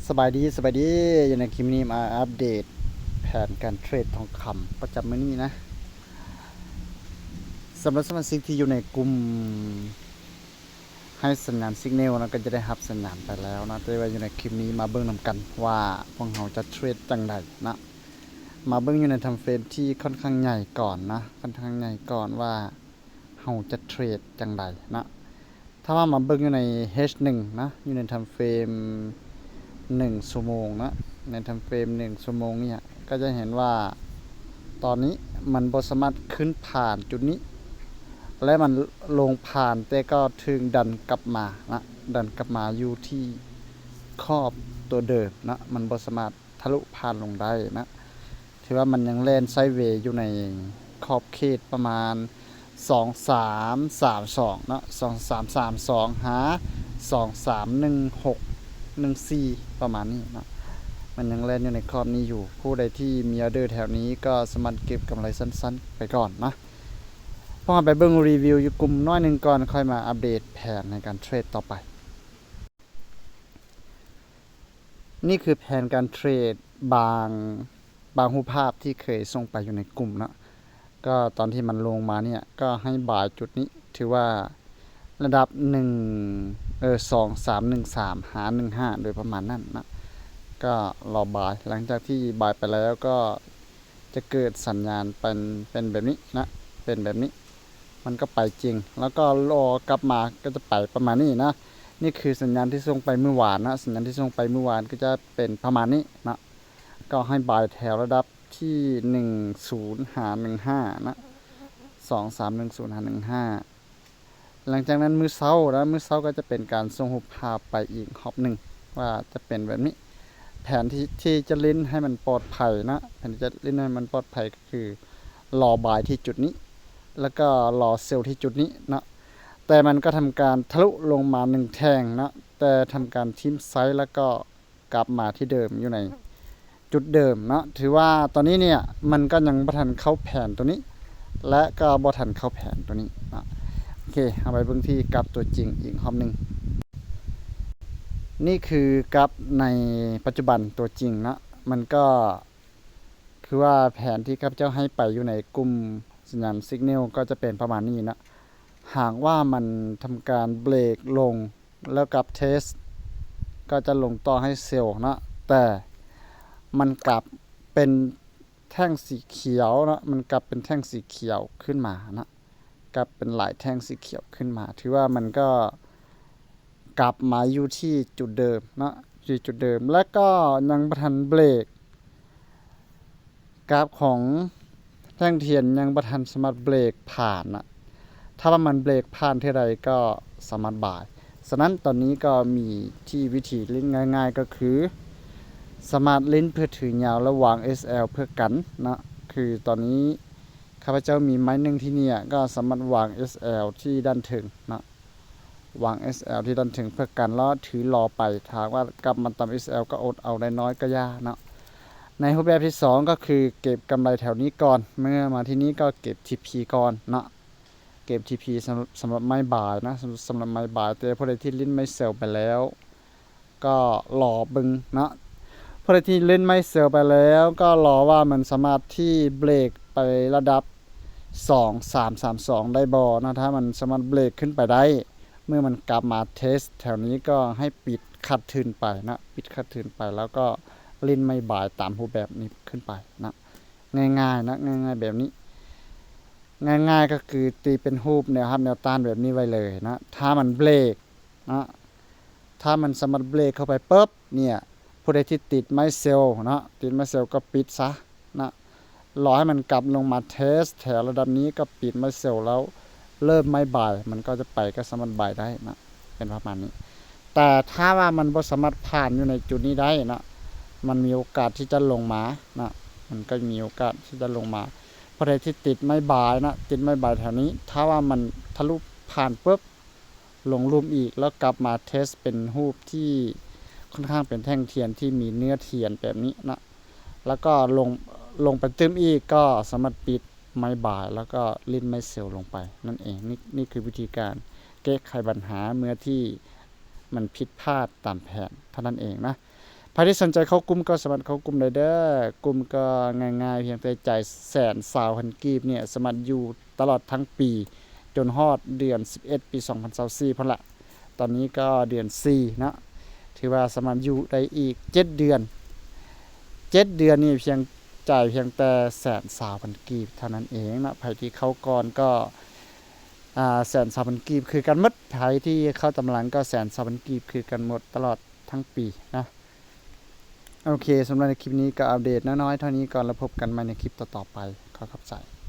ສະບາຍດີ ສະບາຍດີ ຢູ່ໃນຄລິບນີ້ມາອັບເດດແຜນການເທຣດທອງຄຳປະຈຳມື້ນີ້ນະ. ສຳລັບສະມາຊິກທີ່ຢູ່ໃນກຸ່ມໃຫ້ສັນຍານ Signal ນະ ກໍຈະໄດ້ຮັບສັນຍານໄປແລ້ວນະ, ແຕ່ວ່າຢູ່ໃນຄລິບນີ້ມາເບິ່ງນຳກັນວ່າພວກເຮົາຈະເທຣດຈັ່ງໃດນະ. ມາເບິ່ງຢູ່ໃນ Time Frame ທີ່ຄ່ອນຂ້າງໃຫຍ່ກ່ອນນະ, ຄ່ອນຂ້າງໃຫຍ່ກ່ອນວ່າ ເຮົາຈະເທຣດຈັ່ງໃດເນາະ. ຖ້າວ່າມາເບິ່ງຢູ່ໃນ H ໜຶ່ງເນາະ, ຢູ່ໃນ Time Frame ໜຶ່ງຊົ່ວໂມງເນາະ, ໃນ Time Frame ໜຶ່ງຊົ່ວໂມງນີ້ ກໍຈະເຫັນວ່າຕອນນີ້ມັນບໍ່ສາມາດຂຶ້ນຜ່ານຈຸດນີ້ ແລະ ມັນລົງຜ່ານ ແຕ່ກໍຖືກດັນກັບມານະ, ດັນກັບມາຢູ່ທີ່ຂອບຕົວເດີມນະ, ມັນບໍ່ສາມາດ ທະລຸຜ່ານລົງໄດ້ນະ. ຖືວ່າມັນຍັງແລ່ນໄຊເວຢູ່ໃນຂອບເຂດປະມານ ສອງສາມສາມສອງເນາະ, ສອງສາມສາມສອງ ຫາ ສອງສາມໜຶ່ງຫົກ ໜຶ່ງສີ່ ປະມານນີ້ເນາະ. ມັນຍັງແລ່ນຢູ່ໃນຂອບນີ້ຢູ່. ຜູ້ໃດທີ່ມີອອເດີແຖວນີ້ກໍສາມາດເກັບກຳໄລສັ້ນໆໄປກ່ອນນະ. ພວກເຮົາໄປເບິ່ງຣີວິວຢູ່ກຸ່ມໜ້ອຍໜຶ່ງກ່ອນ, ຄ່ອຍມາອັບເດດແຜນໃນການເທຣດຕໍ່ໄປ. ນີ້ຄືແຜນການເທຣດບາງ, ບາງຮູບພາບທີ່ເຄີຍສົ່ງໄປຢູ່ໃນກຸ່ມເນາະ. ກໍຕອນທີ່ມັນລົງມາເນີ້ຍ ກໍໃຫ້ບາຍຈຸດນີ້, ຖືວ່າລະດັບໜຶ່ງ ເອີ ສອງສາມໜຶ່ງສາມ ຫາ ໜຶ່ງຫ້າ ໂດຍປະມານນັ້ນເນາະ. ກໍລໍບາຍ, ຫຼັງຈາກທີ່ບາຍໄປແລ້ວກໍ ຈະເກີດສັນຍານເປັນ, ເປັນແບບນີ້ນະ, ເປັນແບບນີ້ ມັນກໍໄປຈິງ ແລ້ວກໍລໍກັບມາ ກໍຈະໄປປະມານນີ້ນະ. ນີ້ຄືສັນຍານທີ່ສົ່ງໄປມື້ວານນະ, ສັນຍານທີ່ສົ່ງໄປມື້ວານກໍຈະເປັນປະມານນີ້ນະ. ກໍໃຫ້ບາຍແຖວລະດັບທີ່ໜຶ່ງສູນຫາໜຶ່ງຫ້ານະ, ສອງສາມໜຶ່ງສູນຫາໜຶ່ງຫ້າ. ຫຼັງຈາກນັ້ນມື້ເຊົ້ານະ, ມື້ເຊົ້າກໍຈະເປັນການສົ່ງຮູບພາບໄປອີກຮອບໜຶ່ງ ວ່າຈະເປັນແບບນີ້. ແຜນທີ່, ທີ່ຈະຫຼິ້ນໃຫ້ມັນປອດໄພນະ, ແຜນທີ່ຈະຫຼິ້ນໃຫ້ມັນປອດໄພກໍຄືລໍບາຍທີ່ຈຸດນີ້ ແລ້ວກໍລໍເຊວທີ່ຈຸດນີ້ເນາະ. ແຕ່ມັນກໍທຳການທະລຸລົງມາໜຶ່ງແທ່ງເນາະ, ແຕ່ທຳການຖິ້ມໄຊ ແລ້ວກໍ ກັບມາທີ່ເດີມ ຢູ່ໃນຈຸດເດີມເນາະ. ຖືວ່າຕອນນີ້ເນີ້ຍ ມັນກໍຍັງບໍ່ທັນເຂົ້າແຜນຕົວນີ້ ແລະ ກໍບໍ່ທັນເຂົ້າແຜນຕົວນີ້ເນາະ. ໂອເຄ, ເຮົາໄປເບິ່ງທີ່ກາຟຕົວຈິງອີກຮອບໜຶ່ງ. ນີ້ຄືກາຟໃນປັດຈຸບັນຕົວຈິງເນາະ, ມັນກໍຄືວ່າແຜນທີ່ຂ້າພະເຈົ້າໃຫ້ໄປຢູ່ໃນກຸ່ມສັນຍານ Signal ກໍຈະເປັນປະມານນີ້ເນາະ. ຫາກວ່າມັນທຳການເບຣກລົງ ແລ້ວກັບເທສ ກໍຈະລົງຕໍ່ໃຫ້ເຊວເນາະ, ແຕ່ມັນກັບເປັນແທ່ງສີຂຽວເນາະ, ມັນກັບເປັນແທ່ງສີຂຽວຂຶ້ນມາເນາະ, ກັບເປັນຫຼາຍແທ່ງສີຂຽວຂຶ້ນມາ. ຖືວ່າມັນກໍກັບມາຢູ່ທີ່ຈຸດເດີມເນາະ, ຢູ່ທີ່ຈຸດເດີມ, ແລ້ວກໍຍັງບໍ່ທັນເບຣກ. ກາຟຂອງແທ່ງທຽນຍັງບໍ່ທັນສາມາດເບຣກຜ່ານນະ. ຖ້າວ່າມັນເບຣກຜ່ານເທື່ອໃດກໍສາມາດບາຍ. ສະນັ້ນຕອນນີ້ກໍມີທີ່ວິທີຫຼິ້ນງ່າຍໆ ກໍຄືສາມາດຫຼິ້ນເພື່ອຖືຍາວ ແລະ ວາງ ເອສແອລ ເພື່ອກັນເນາະ. ຄືຕອນນີ້ຂ້າພະເຈົ້າມີໄມ້ໜຶ່ງທີ່ເນີ້ຍ ກໍສາມາດວາງ ເອສແອລ ທີ່ດ້ານເທິງເນາະ. ວາງ ເອສແອລ ທີ່ດ້ານເທິງເພື່ອກັນ ແລ້ວຖືລໍໄປ, ຖ້າວ່າກັບມາຕາມ ເອສແອລ ກໍອົດເອົາໄດ້ໜ້ອຍກໍຢ່າເນາະ. ໃນຮູບແບບທີສອງກໍຄືເກັບກຳໄລແຖວນີ້ກ່ອນ, ເມື່ອມາທີ່ນີ້ກໍເກັບ ທີ ພີ ກ່ອນເນາະ, ເກັບ ທີ ພີ ສຳ ສຳລັບໄມ້ບາຍນະ, ສຳ ສຳລັບໄມ້ບາຍ. ແຕ່ຜູ້ໃດທີ່ຫຼິ້ນໄມ້ເຊວໄປແລ້ວ ກໍລໍເບິ່ງເນາະ, ຜູ້ໃດທີ່ຫຼິ້ນໄມ້ເຊວໄປແລ້ວ ກໍລໍວ່າມັນສາມາດທີ່ເບຣກໄປລະດັບ ສອງສາມສາມສອງໄດ້ບໍ່ເນາະ. ຖ້າມັນສາມາດເບຣກຂຶ້ນໄປໄດ້ ເມື່ອມັນກັບມາເທສແຖວນີ້ ກໍໃຫ້ປິດຂາດທຶນໄປເນາະ, ປິດຂາດທຶນໄປ ແລ້ວກໍຫຼິ້ນໄມ້ບາຍຕາມຮູບແບບນີ້ຂຶ້ນໄປເນາະ. ງ່າຍໆເນາະ, ງ່າຍໆແບບນີ້, ງ່າຍໆກໍຄືຕີເປັນຮູບແນວຮັບແນວຕ້ານແບບນີ້ໄວ້ເລີຍເນາະ. ຖ້າມັນເບຣກເນາະ, ຖ້າມັນສາມາດເບຣກເຂົ້າໄປປຶບ ເນີ້ຍ ຜູ້ໃດທີ່ຕິດໄມ້ເຊວເນາະ, ຕິດໄມ້ເຊວກໍປິດຊະເນາະ, ລໍໃຫ້ມັນກັບລົງມາເທສແຖວລະດັບນີ້ ກໍປິດໄມ້ເຊວ ແລ້ວເລີ່ມໄມ້ບາຍ, ມັນກໍຈະໄປ ກໍສາມາດບາຍໄດ້ເນາະ, ເປັນປະມານນີ້. ແຕ່ຖ້າວ່າມັນບໍ່ສາມາດຜ່ານຢູ່ໃນຈຸດນີ້ໄດ້ເນາະ, ມັນມີໂອກາດທີ່ຈະລົງມາເນາະ, ມັນກໍມີໂອກາດທີ່ຈະລົງມາ. ຜູ້ໃດທີ່ຕິດໄມ້ບາຍເນາະ, ຕິດໄມ້ບາຍແຖວນີ້, ຖ້າວ່າມັນທະລຸຜ່ານປຶບ ລົງລຸ່ມອີກ ແລ້ວກັບມາເທສເປັນຮູບທີ່ຄ່ອນຂ້າງເປັນແທ່ງທຽນທີ່ມີເນື້ອທຽນແບບນີ້ເນາະ, ແລ້ວກໍລົງ ລົງໄປຕື່ມອີກ ກໍສາມາດປິດໄມ້ບາຍ ແລ້ວກໍຫຼິ້ນໄມ້ເຊວລົງໄປນັ້ນເອງ. ນີ້ ນີ້ຄືວິທີການແກ້ໄຂບັນຫາເມື່ອທີ່ມັນຜິດພາດຕາມແຜນເທົ່ານັ້ນເອງນະ. ໃຜທີ່ສົນໃຈເຂົ້າກຸ່ມກໍສາມາດເຂົ້າກຸ່ມໄດ້ເດີ້. ກຸ່ມກໍງ່າຍໆ ພຽງແຕ່ຈ່າຍແສນຊາວພັນກີບນີ້ ສາມາດຢູ່ຕະຫຼອດທັງປີ ຈົນຮອດເດືອນສິບເອັດ ປີສອງພັນຊາວສີ່ພຸ້ນລະ. ຕອນນີ້ກໍເດືອນສີ່ເນາະ ຖືວ່າສາມາດຢູ່ໄດ້ອີກເຈັດເດືອນ. ເຈັດເດືອນນີ້ພຽງ ຈ່າຍພຽງແຕ່ແສນຊາວພັນກີບເທົ່ານັ້ນເອງເນາະ. ໃຜທີ່ເຂົ້າກ່ອນກໍ ອ່າ ແສນຊາວພັນກີບຄືກັນໝົດ. ໃຜທີ່ເຂົ້າຕາມຫຼັງກໍແສນຊາວພັນກີບຄືກັນໝົດຕະຫຼອດທັງປີເນາະ. ໂອເຄ ສຳລັບໃນຄລິບນີ້ກໍອັບເດດນ້ອຍໆເທົ່ານີ້ກ່ອນ ແລ້ວພົບກັນໃໝ່ໃນຄລິບຕໍ່ໆໄປ. ຂໍຂອບໃຈ.